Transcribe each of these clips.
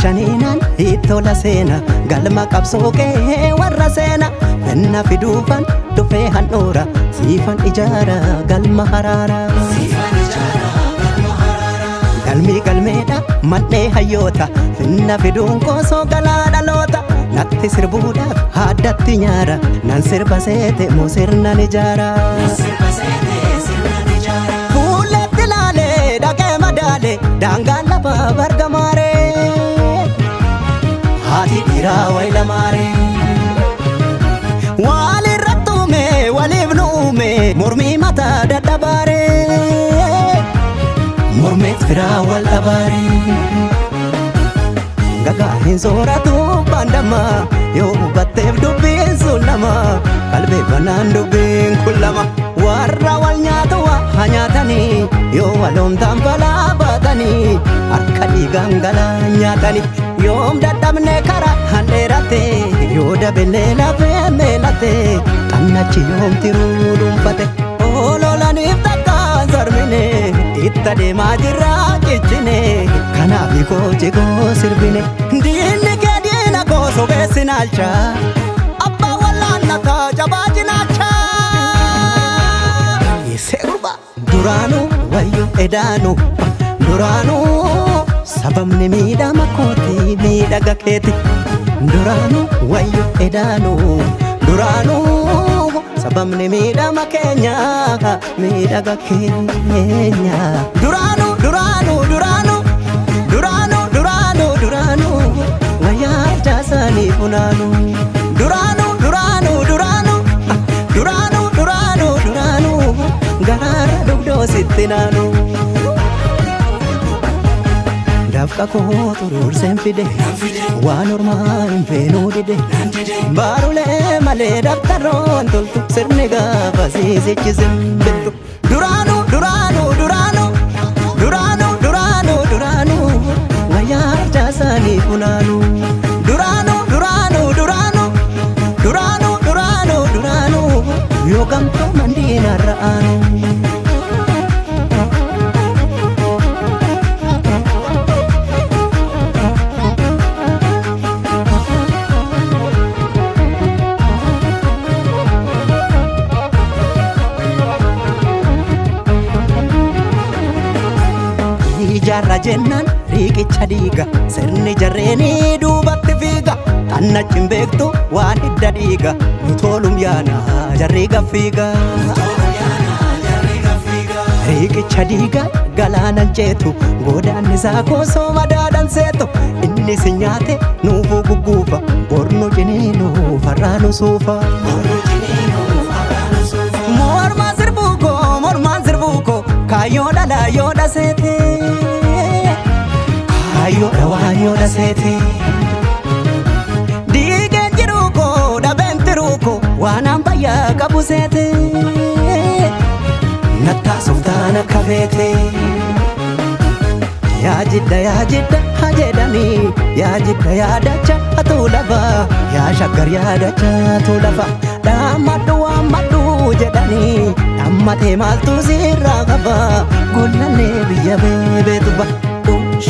Shaniinaan ittola seena galma qabsoo qe'ee warra seena finna fiduufan dhufee handhuura siifan ijaara galma haraara. Galmii galmeedha mandhee hayyoota finna fiduun koosoo galaa dhaloota natti sirbuudhaaf haddatti nyaara nan sirba seete moo sirnan ijaara. Fuulletti laalee dhaqee madaale daangaan lafaa bargamaaree haati dhiiraa wayi lamaaree. Walirratti uume waliif nu uume mormii mataa dadhabaaree mormeet firaa wal dhabaaree. Gagaa hin sooratu baandama yoo hubatteef dubbiin sun lama qalbeeffannaan dubbiin kun lama warra wal nyaatu waa nyaatanii yoo waloomtaan balaa baatanii harka dhiigaan galaa nyaatanii yoom dadhabne karaa handheerate yoo dabellee lafee meelate xannachi yoom tiruu dhuunfate ololaniif takkaan sarmine itti adeemaa jirra cichine kanaaf koo cigoo sirbine diinni kee diina koo sobeessi naalcha abbaa wallaannataa jabaa cinaacha. Sirba duraanuu wayyo edaanu duraanuu sababni miidhama kooti miidhaga keeti duraanuu wayyo edaanu duraanuu sababni miidhama keenya miidhaga keenya duraanuu duraanuu duraanuu duraanuu duraanuu duraanuu wayyaa jaasanii funaanu duraanuu duraanuu duraanuu duraanuu duraanuu duraanuu garaara dugdoo sitti naanu. Dafqa koo xuruurseen fide waan ormaa hin feenuu dide baarulee malee daftaroon toltu sirni gaafa siisichi simbirtu. Duraanuu duraanuu duraanuu duraanuu duraanuu duraanuu wayyaa jaasanii funaanu. Duraanuu duraanuu duraanuu duraanuu duraanuu duraanuu yoo gamtoo mandiinarra aanu. Ijaarra jennaan riiqicha dhiiga sirni jarreenii duubatti fiiga xannachi hin beektu waan hidda dhiiga nu toolum yaana jarri gaffiiga. Riiqicha dhiiga galaanan ceetu godaanni isaa koosoo madaadhan seetu inni si nyaate nuufuu gugguufa bornu ciniinu farraanu suufa. Mormaan sirbuu koo mormaan sirbuu koo kaayyoo dhala yoo dhaseete kaayyoo dhawaa yoo dhaseete. Diigeen jiruu koo dhabeen tiruu koo waan an fayyaa qabu seete nattaa softaan akka feete. Yaa jidda yaa jidda haa jedhanii yaa jidda yaa dacha atuu lafa yaa shaggar yaa dacha atuu lafa dhaammadhu waammadhu jedhanii dhaammatee maaltu sirraa qaba gollallee biyya beebeetu ba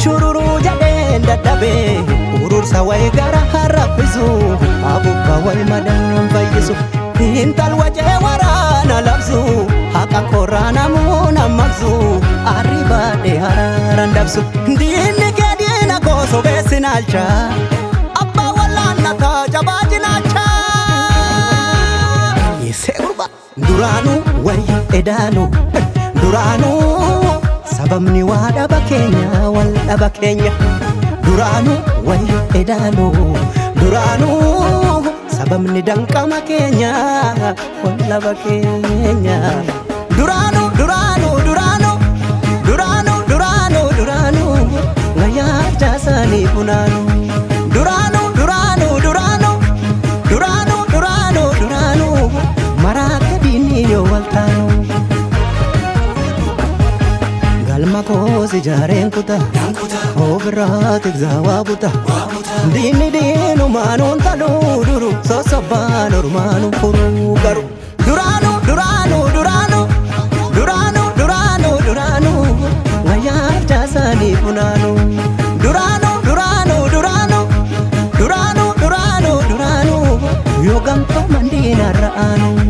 shururuu jedheen dadhabee urursa wayi gara harraffisu abubba wayi madaan fayyisu intal wacee waraana labsu haqa korraa namuu nammaqsu arri baadhee haraaran dabsu diinni kee diina koo sobeessi naalcha abbaa wallaannataa jabaa cinaacha. Yeesee gurba duraanuu wayyo edaanu duraanuu sababni waa dhaba keenya wal dhaba keenya duraanuu wayyo edaanu duraanuu sababni danqama keenya wal dhaba keenya duraanuu duraanuu duraanuu duraanuu duraanuu duraanuu wayyaa jaasanii funaanu duraanuu duraanuu duraanuu duraanuu duraanuu duraanuu maraate diinni yoo wal taanu. Galma koos ijaareen kuta ofirraa tiksaa waa buta diinni diinumaan taluu duru sossobaan ormaan furuu garu duraanuu duraanuu duraanuu duraanuu duraanuu duraanuu wayyaa jaasanii funaanu duraanuu duraanuu duraanuu. danda'anu.